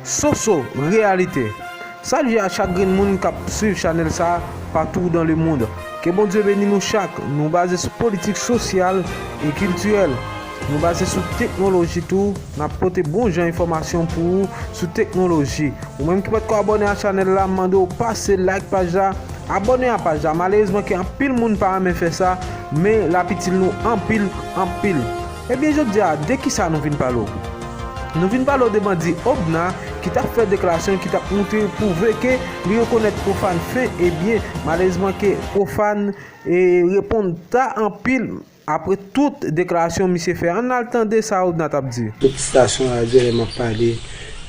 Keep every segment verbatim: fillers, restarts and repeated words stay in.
Soso Reyalite. Salye a chak grenn moun k ap swiv chanèl sa a patou dan lemonn. Ke Bondye beni nou chak. Nou baze sou politik sosyal e kiltirèl. Nou baze sou teknoloji tou. N ap pote bon jan enfòmasyon pou ou sou teknoloji. Ou menm ki pòtko abòne a chanèl la, m mande w pase like paj la, abòne a paj la. Malerezman ke anpil moun pa renmen fè sa, men l ap itil nou anpil, anpil. Ebyen, jodi a, de kisa nou vin pale w? Nou vin pale w de bandi Obna ki t ap fè deklarasyon ki t ap montre, pwouve ke li rekonèt Profane fen e byen. Malerezman ke Profane, e, reponn ta anpil apre tout deklarasyon misye fè. Ann al tande sa Obna t ap di. Tout estasyon radyo, lè m ap pale,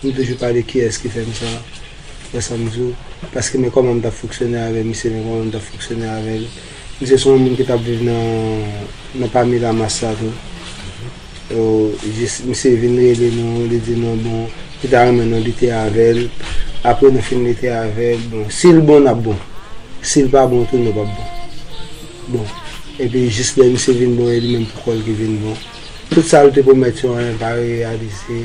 m toujou pale kiyès ki fè m sa. Wè sa m di w? Paske men kòman m t ap fonksyone avè misye, men kòman m t ap fonksyone avè l. Misye se yon moun ki t ap viv nan, nan pami lamas sa tou. Yo, jis, misye vin rele nou, li di nou, bon, li ta renmen nou lite avè l. Apre nou fin lite avè l, bon, si l bon, n ap bon. Si l pa bon tou, nou p ap bon. Bon, epi jis lè misye vin bon, e li menm pou kò l ki vin bon. Tout sa l te pwomèt yo, anyen pa reyalize.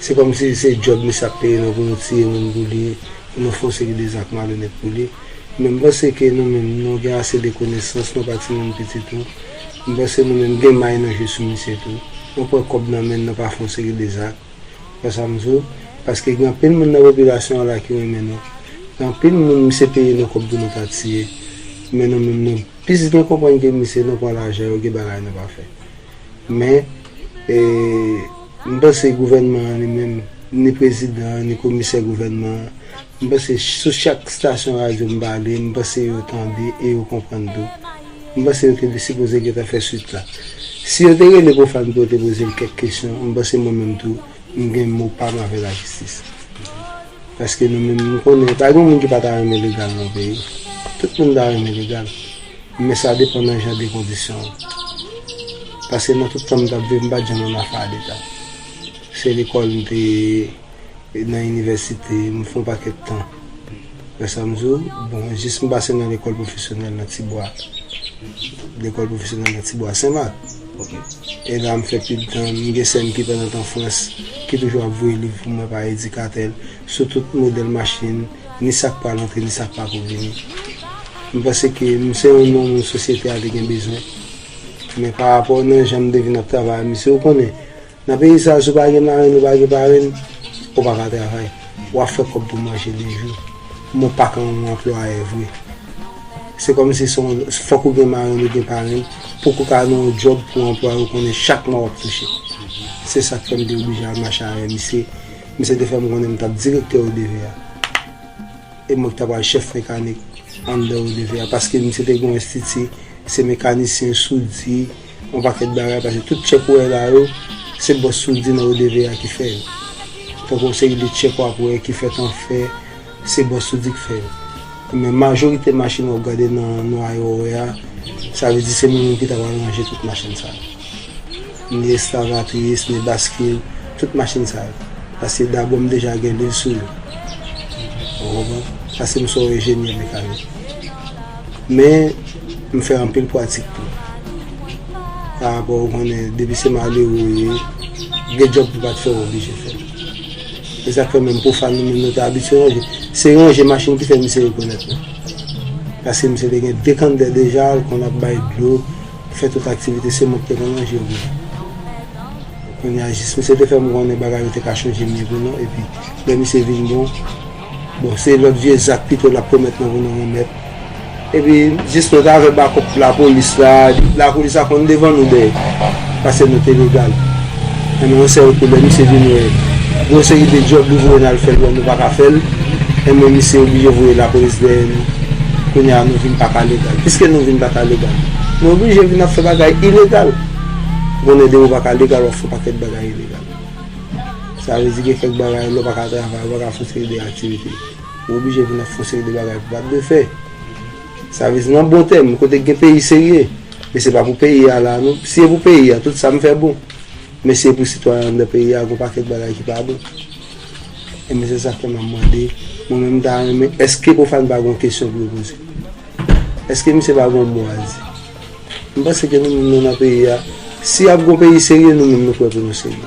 Se kòmsi se djòb misye ap peye nou pou nou tiye moun pou li, pou nou fè yon seri de zak malonèt pou li. Men m panse ke nou menm, nou gen ase de konesans, nou pa timoun piti tou. M panse nou menm gen may nou jwe sou misye tou. Nou pran kòb nan men n, nou pa fè yon seri de zak. Wè sa m di w? Paske gen anpil moun nan popilasyon an la ki renmen nou. Gen anpil moun misye peye nou kòb pou nou ta tiye. Men nou menm, nou pitit nou konprann ke misye, nou pran lajan yo, gen bagay nou pa fè. Men, e, m panse gouvènman an li menm, ni prezidan an, ni komisè gouvènman an, m panse sou chak estasyon radyo m pale, m panse yo tande e yo konprann tou. M panse yo te sipoze gentan fè swit la. Si yo te rele Profane pou yo te poze l kèk kesyon, m panse mwen menm tou, m gen mo pa m avè lajistis. Paske nou menm, nou konnen, pa gen moun ki pa ta renmen legal nan peyi. Tout moun ta renmen legal. Men sa depann nan jan de kondisyon an. Paske nan tout tan m t ap viv, m pa t janm nan afè a leta. Se lekòl m te ye, nan inivèsite, m fè yon pakèt tan. Wè sa m di w? Bon, jis m pase nan lekòl pwofesyonèl nan Tibwa. Lekòl pwofesyonèl nan Tibwa, Senmak. Ok. E la m fè pil tan, m gen sè m ki pandan tan Frans, ki toujou ap voye liv pou mwen pa edikatè l, sou tout modèl machin, ni sa k pral antre, ni sa k pako vini. M panse ke m se yon non moun sosyete a te gen bezwen. Men pa rapò nan jan m te vin ap travay, misye, ou konnen, nan peyi sa, si w pa gen marenn, ou pa gen parenn, ou pa ka travay. W ap fè kòb pou manje de jou. Men w pa ka yon anplwayè vre. Se kòmsi se yon, fòk ou gen marenn, ou gen parenn, pou w ka nan yon djòb, pou w anplwaye, ou konnen chak mwa w ap touche. Se sa k fè m te oblije al mache avè misye. Misye te fè m konnen m t ap direktè O D V a. E mwen ki ta pral chèf mekanik anndan O D V a, paske misye te gen yon enstiti, se mekanisyen, soudi, yon pakèt bagay, paske tout tchèk ou wè la yo, se bòs soudi nan O D V a ki fè yo. Tankou yon seri de tchèk w ap wè ki fèt an fè, se bòs soudi ki fè yo. Men majorite machin w ap gade nan, nan ayewopò a, sa vle di se moun ki ta pral ranje tout machin sa yo. Ni eskavatris, ni baskil, tout machin sa yo. Paske dabò m deja gen liv sou yo. Ou konprann? Paske m se yon enjenyè mekanik. Men, m fè anpil pratik tou. Pa rapò, ou konnen, depi se malere ou ye, gen djòb ou pa t fè, ou oblije fè l. E sa k fè menm Profane nou menm nou te abitye ranje. Se ranje machin ki fè misye rekonèt nou. Paske misye te gen dekantè deja, l konn ap bay dlo, fè tout aktivite, se mwen ki te konn ranje yo pou li. Kounye a, jis misye te fè m konnen bagay yo te ka chanje mye pou nou, epi lè misye vin bon, bon, se lòt vye zak pito l ap pwomèt nou pou nou renmèt. Epi, jis nou t avè bakòp lapolis la, lapolis la konn devan nou dèyè. Paske nou te legal. Enben, yon sèl kou, lè misye vin wè, gon seri de djòb li voye n al fè l, wè nou pa ka fè l. Enben, misye oblije voye lapolis dèyè nou. Kounye a, nou vin pa ka legal. Piske nou vin pa ka legal, nou oblije vin ap fè bagay ilegal. Ou konnen, depi w pa ka legal, w ap fè yon pakèt bagay ilegal. Sa vle di gen kèk bagay, lè w pa ka travay, w pa ka fè yon seri de aktivite, ou oblije vin ap fè yon seri de bagay pou w pa t dwe fè. Sa vle di, nan bon tèm, kote k gen peyi serye, men se pa pou peyi a la, non. Si e pou peyi a, tout sa m fè bon. Men si e pou sitwayen anndan peyi a, gon pakèt bagay ki pa bon. Enben, se sa k fè m ap mande, mwen menm, m ta renmen, èske Profane pa gon kesyon pou yo poze? Èske misye pa gon mo a di? M panse ke nou menm nou nan peyi a, si ap gon peyi serye, nou menm nou prè pou nou serye.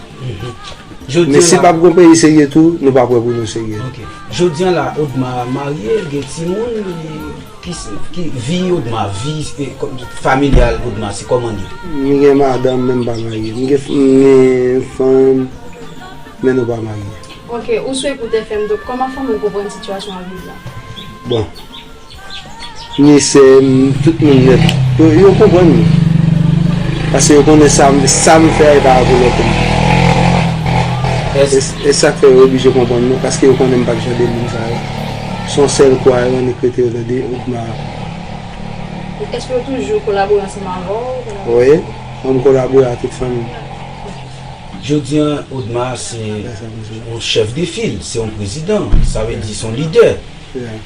Jodi Men an si la p ap gon peyi serye tou, nou p ap wè pou nou serye. Ok. Jodi an la, Odma marye, l gen timoun, li, ki, ki vi Odma, vi e, kòm, familyal Odma, se kòman li ye? M gen madanm, men m pa marye. M gen, m gen fanm, men nou pa marye. Ok, ou sou Ecoute F M, donk kòman fanmi w konprann sitiyasyon w ap viv la? Bon, ni sè m, tout moun nèt. Yo, yo konprann mwen. Paske yo konnen sa, m- sa m fè a, e pa pou lòt moun. E, e sa k fè yo oblije konprann mwen, paske yo konnen m pa t jan de moun sa yo. Se yon sèl kwa yo annik rete yo tande Odma. Èske yo toujou kolabore ansanm avè w? Wi, mwen m kolabore ak tout fanmi m. Jodi an, Odma se yon chèf de fil, se yon prezidan, sa vle di se yon lidè.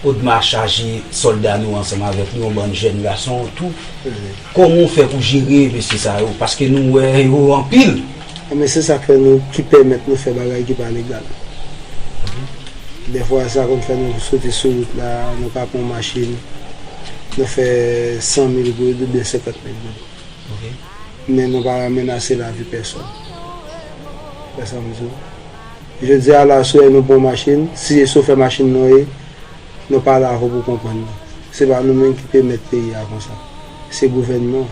Odma chaje sòlda nou ansanm avèk nou, yon bann jèn gason tou. Kòman w fè pou jere mesye sa yo? Paske nou wè yo anpil. Ebyen, se sa k fè nou, ki pèmèt nou fè bagay ki pa legal. Dèfwa, sa konn fè nou soti sou wout la, nou ka pran machin, nou fè san mil goud oubyen senkant mil goud. Men nou pa menase lavi pèsòn. Wè sa m di w? Jodi a la, si w wè nou pran machin, si se chofè machin nou ye, nou pale avè w pou w konprann nou. Se pa nou menm ki pèmèt peyi a konsa. Se gouvènman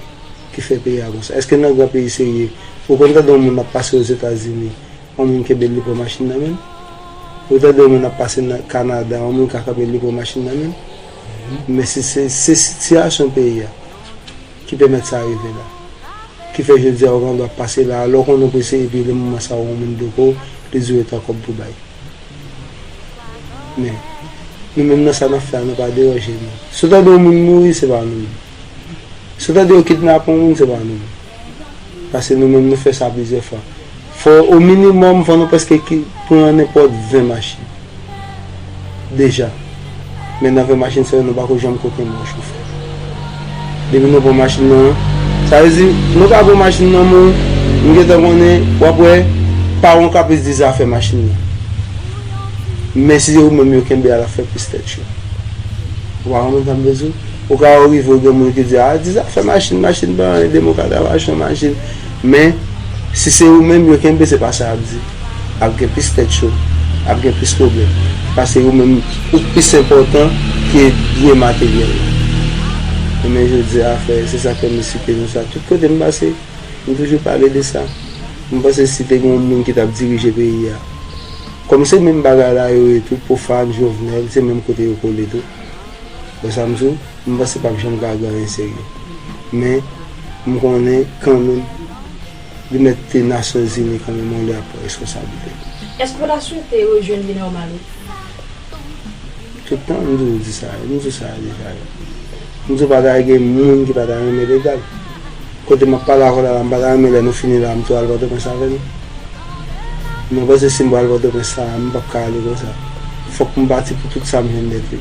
ki fè peyi a konsa. Èske nan gran peyi serye, ou konn tande yon moun ap pase Ozetazini, yon moun kenbe l, li pran machin nan men l? Ou tande yon moun ap pase nan Kanada, yon moun ka kanpe l, li pran machin nan men l? Men se, se, se sitiyasyon peyi a ki pèmèt sa rive la. Ki fè jodi a ou gen dwa pase la, lè w konnen w prese, epi lè moman sa a ou yon moun doko, li di w e tan kòb pou bay. Men, nou menm nan sa n ap fè a, nou pa deranje nou. Si w tande yon moun mouri, se pa nou menm. Si w tande yo kidnape yon moun, se pa nou menm. Paske nou menm, nou fè sa plizyè fwa. Fò, o minimòm, fò nou prèske ki- pran nenpòt ven machin. Deja. Men nan ven machin sa yo, nou pako janm kote mò chofè. Depi nou pran machin nan, sa vle di, nou ka pran machin nan, men m gentan konnen, w ap wè, pa yon kapris di zafè machin nan. Men si se ou menm yo kenbe a, l ap fè plis tèt cho. Ou pa konprann sa m vle di w? Ou ka rive, ou gen moun ki di, a, di zafè machin, machin pa anyen, demokrat ap achte yon machin. Men, si se ou menm yo kenbe, se pa sa y ap di. Ap gen plis tèt cho, ap gen plis pwoblèm. Paske ou menm, ou plis enpòtan ke byen materyèl la. Men jodi a, frè, se sa k fè m site nou sa. Tout kote m pase, m toujou pale de sa. M panse si te gen yon moun ki t ap dirije peyi a, kòm se menm bagay la yo ye tou, Pwofàn, Jovenel, se menm kote yo kole tou. Wè sa m di w? M panse p ap janm ka gen anyen serye. Men, m konnen kanmenm, li mèt te Nasyonzini kanmenm, yon lè ap pran responsablite. Èske w ta swete rejwenn vi nòmal ou? Tout tan, m toujou di sa, m di sa deja. M di w pa ta gen moun ki pa ta renmen legal. Kote m ap pale avè w la, m pa ta renmen lè nou fini la, m tou al Pòtoprens avè nou. Mwen panse si m pral Pòtoprens sa a, m p ap ka ale konsa. Fòk m pati pou tout sa m jwenn nèt yo.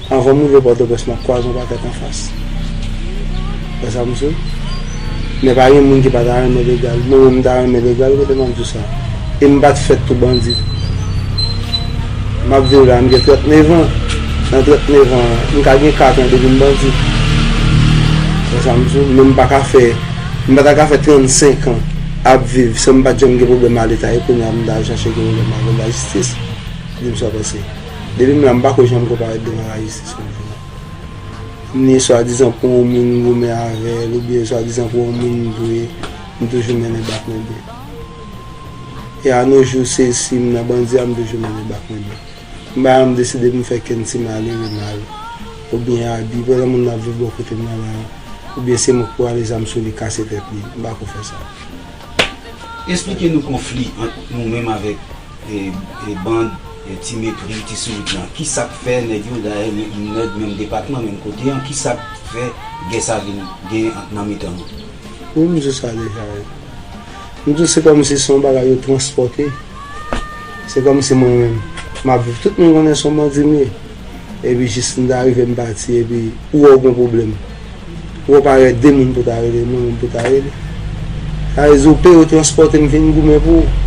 Anvan m rive Pòtoprens, m ap kwaze yon pakèt anfas. Wè sa m di w? Men pa gen moun ki pa ta renmen legal. Mwen menm, m ta renmen legal, kote m ap di w sa? E m pa t fèt tou bandi. M ap viv la, m gen tranntenevan. Nan tranntenevan an, m ka gen kat an depi m bandi. Wè sa m di w? Men m pa ka fè, m pa ta ka fè trannsenk an ap viv san m pa t janm gen pwoblèm a Leta, e kounye a m ta al chache gen pwoblèm avè lajistis. Di m sa w panse. Depi m la, m pako janm ko parèt devan lajistis pou m jwenn. Ni swadizan pou yon moun m goumen avè l, oubyen swadizan pou yon moun m dwe, m toujou mennen bak mwen byen. E anojou, se si m nan bandi a, m toujou mennen bak mwen byen. M pa janm deside pou m fè kenn ti malere mal, oubyen abi, pandan moun nan ap viv bò kote m nan la, oubyen se mwen k pwale zam sou li, kase tèt li. M pako fè sa. Esplike nou konfli ant nou menm avèk, e, e, bann, e, Ti Mepri, Ti Sourit lan. Kisa k fè nèg yo, dayè, nèg menm depatman, menm kote an, kisa k fè gè sa vin gen ant, nan mitan nou? Wi, m di w sa deja, wi. M di w se kòmsi se yon bagay yo transpòte. Se kòmsi mwen menm, m ap viv, tout moun konnen se yon bandi m ye. Epi jis m ta rive m pati, epi ou wè w gon pwoblèm. Ou wè w pa gen de moun pou ta rele, mwen menm pou ta rele. Sa vle di ou peye w transpòte m vin goumen pou ou.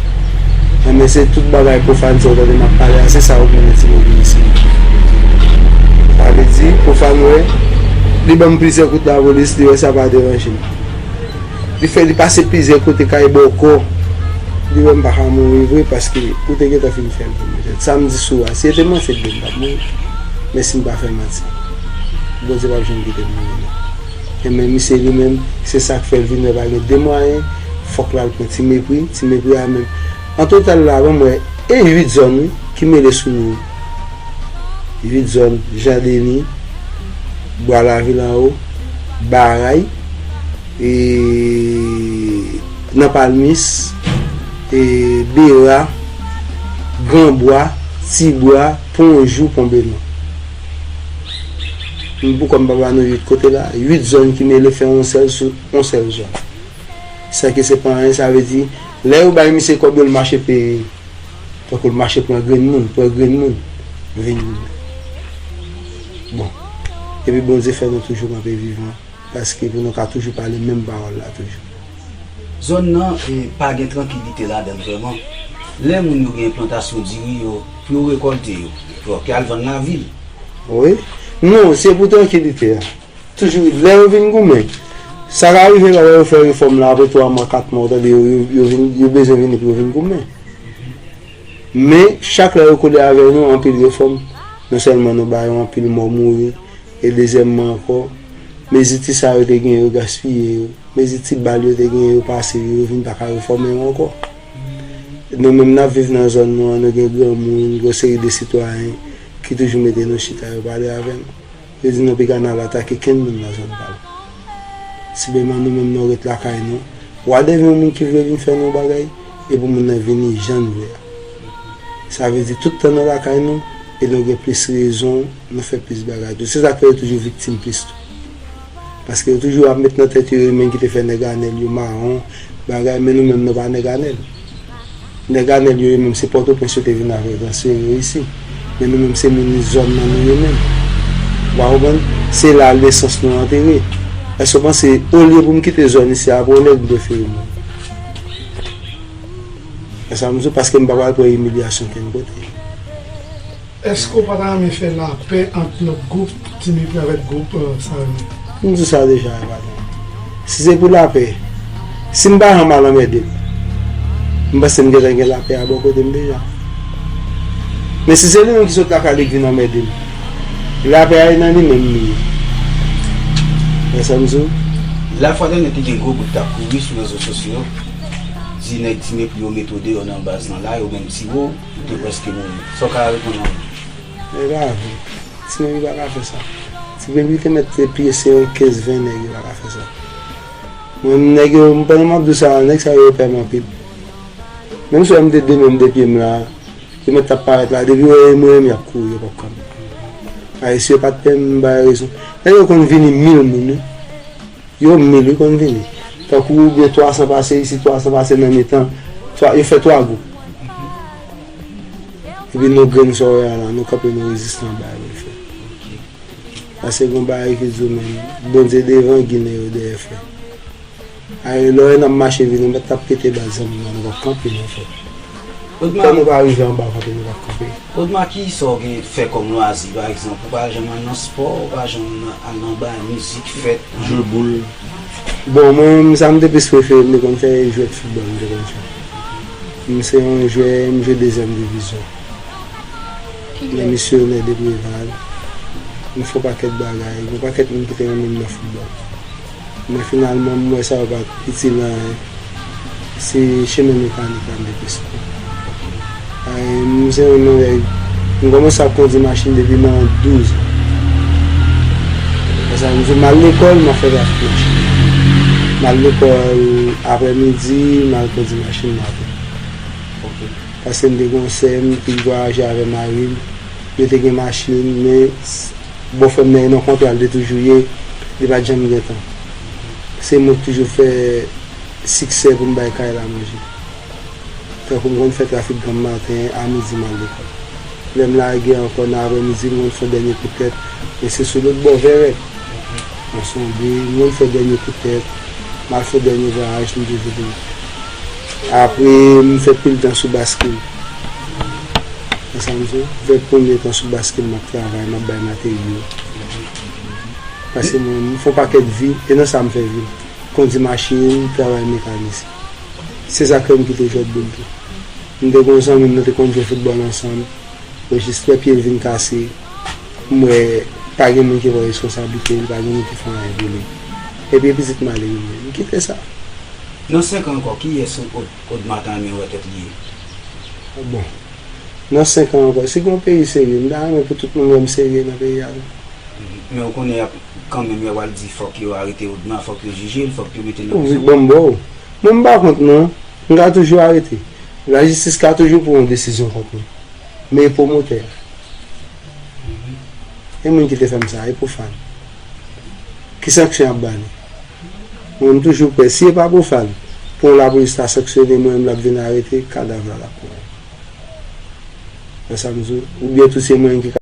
Enben se tout bagay pwofàn sa w tande m ap pale a, se sa yo konnen ti moun vin isit. Sa vle di, pwofàn wè, li ban m plizyè kout lapolis, li wè sa pa deranje m. Li fè li pase plizyè kote kay bòkò. Li wè m pa ka mouri vre paske ou te gentan fin fè l pou mwen. Sa m di sou a, si se te mwen, se de m t ap mouri. Men si m pa fè manti, Bondye p ap janm kite m mouri non. Enben misye li menm, se sa k fè l vin wè pa gen de mwayen, fòk l al pran Ti Mepri, Ti Mepri a menm. An total la, ban m wè, e uit zòn wi, ki mele sou nou. Uit zòn, Jan Deni, Bwa Lavil Anwo, Baray, e, nan Palmis, e, Bera, Granbwa, Tibwa, Pon Jou, Pon Benwa. M pou kòm papa nou uit kote la, uit zòn ki mele fè yon sèl sou yon sèl zòn. Sa ke se pa anyen, sa vle di, lè yo bay misye kòb yo, l mache peye. Tankou l mache pran grenn moun, pran grenn moun, vin goumen. Bon, epi Bondye fè nou toujou kanpe vivan, paske pou nou ka toujou pale menm pawòl la toujou. Zòn nan, e, pa gen trankilite ladan l vrèman. Lè moun yo gen plantasyon diri yo, pou yo rekòlte yo, yo ap al vann lavil. Wi. Non, se pou trankilite a. Toujou, lè yo vin goumen, sa ka rive lè yo fè refòm la, apre twa mwa, kat mwa, ou tande yo, yo, yo vin, yo bezwen vini pou yo vin goumen. Men, chak lè yo kole avè nou, anpil refòm, non sèlman nou ba yo anpil mò mouri, e dezyèmman ankò, mezi ti sa yo te gen yo gaspiye yo, mezi ti bal yo te gen yo pase yo, yo vin pa ka refòme yo ankò. Nou menm n ap viv nan zòn nou an, nou gen granmoun, yon seri de sitwayen ki toujou mete nou chita yo pale avè nou. Yo di nou piga n al atake kenn moun nan zòn pa l. Sibleman nou menm nou ret lakay nou. W a devyen yon moun ki vle vin fè nou bagay, e pou moun nan vini jan n vle a. Sa vle di tout tan nou lakay nou, e nou gen plis rezon, nou fè plis bagay tou. Se sa k fè yo toujou viktim plis tou. Paske yo toujou ap met nan tèt yo, yo menm ki te fè nèg Anèl yo mawon, bagay, men nou menm nou pa nèg Anèl. Nèg Anèl yo, yo menm se Pòtoprens yo te vin avè yo transfere yo isi. Men nou menm se moun zòn nan nou ye menm. Ou pa konprann? Se la nesans nou antere. Èske w panse, olye pou m kite zòn isi a pou yon nèg m prefere mouri? E sa m di w, paske m pa pral pran imilyasyon kenn kote. Èske w pa ta renmen fè lapè ant lòt gwoup, Ti Mepri avèk gwoup, e, sa yo menm? M di w sa deja, patwon. Si se pou lapè, si m pa janm al anmède, m panse m gentan gen lapè a bò kote m deja. Men si se li menm ki sot lakay li k vin anmède m, lapè a e nan li menm li ye. Wè sa m di w? Lafwa dènye te gen gwo bout k ap kouri sou rezo sosyo, di nèg Ti Mepri yo mete w deyò nan baz lan la, yo menm tire w. Ou te prèske mouri. Sa w ka reponn an? E pa vre. Ti Mepri pa ka fè sa. Ti Mepri te mèt te pyese yon kenz ven nèg, yo pa ka fè sa. Mwen, nèg yo, m, pandan m ap di w sa, nèg sa yo pè m anpil. Menm si w wè m te de men m, de pye m la, yo mèt t ap parèt la, depi yo wè mwen, y ap kouri, yo p ap kanpe. Paske si yo pa t pè m, m ba yo rezon. Nèg yo konn vini mil moun, wi. Yo mil wi konn vini. Tankou oubyen twa san pase isi, twa san pase nan mitan. Twa, yo fè twa gwoup. Epi nou grenn sa w wè a la, nou kanpe, nou reziste anba yo fè. Paske gon bagay ki di w menm, Bondye devan, Ginen yo dèyè frè. Ay, lè w wè n ap mache vini, nou mèt t ap pete bal zanmi nan, nou p ap kanpe non frè. Odma, tan nou pa rive anba kanpe, nou p ap kanpe. Odma, kisa w gen fè kòm lwazi, pa egzanp, ou pa janm al nan spò, ou pa janm al nan bay mizik, fèt? Jwe boul. Bon, mwen menm, sa m te plis prefere, m te konn fè jwèt foutbòl, m te konn fè. M se yon jwè, m jwe dezyèm divizyon. Mwen misyonè de Preval. M fè yon pakèt bagay, yon pakèt moun ki te renmen m nan foutbòl. Men finalman, m wè sa yo pa t itil anyen. Se chemen mekanik la m te plis pran. Ay, m se yon nèg, m kòmanse ap kondi machin depi m an douz an. Konsa, m di, m al lekòl, m ap fè trafik machin. M al lekòl aprèmidi, m al kondi machin maten. Paske m te gen yon sè m ki vwayaje avè mari l. Yo te gen machin, men s-, bòfrè m nan, e nan kontra l te toujou ye, li pa t janm gen tan. Se mwen ki toujou fè siksè pou m bay kay la manje. Tankou m konn fè trafik granm maten, a midi m al lekòl. Lè m lage ankò nan aprèmidi, m konn fè dènye kout tèt, men se sou lòt bò Vèrèt. Ansonble, mwen fè dènye kout tèt, m al fè dènye vwayaj, m te vini. Apre, m fè pil tan sou baskil. Wè sa m di w? Fè premye tan sou baskil, m ap travay, m ap bay materyo. Paske mwen, m fè yon pakèt vi, e nan sa m fè vi. Kondi machin, travay mekanisyen. Se sa k fè m kite Dreadboule tou. M te gen yon zanmi m, nou te konn jwe foutbòl ansanm. Men jis lè pye l vin kase, m wè pa gen moun ki pran responsablite l, pa gen moun ki fè anyen pou li. Epi e pitit malere m ye. M kite sa. Nan senk an ankò, kiyès Od- Odma ta renmen wè tèt li ye? Bon. Nan senk an ankò, si gen yon peyi serye, m ta renmen pou tout moun wè m serye nan peyi a tou. Men ou konnen y ap kanmenm y ap al di fòk yo arete Odma, fòk yo jije l, fòk yo mete l nan Ou prizon. Bon, bon. Mwen m pa kont non. M ka toujou arete. Lajistis ka toujou pran yon desizyon kont mwen. Men e pwomotè a. E moun ki te fè m sa, e Profane. Ki sanksyon y ap ba li? Mwen m toujou prè. Si e pa Profane, pou lapolis ta sanksyone mwen, m l ap vin arete, kadav la l ap pran. Wè sa m di w? Oubyen tou se mwen ki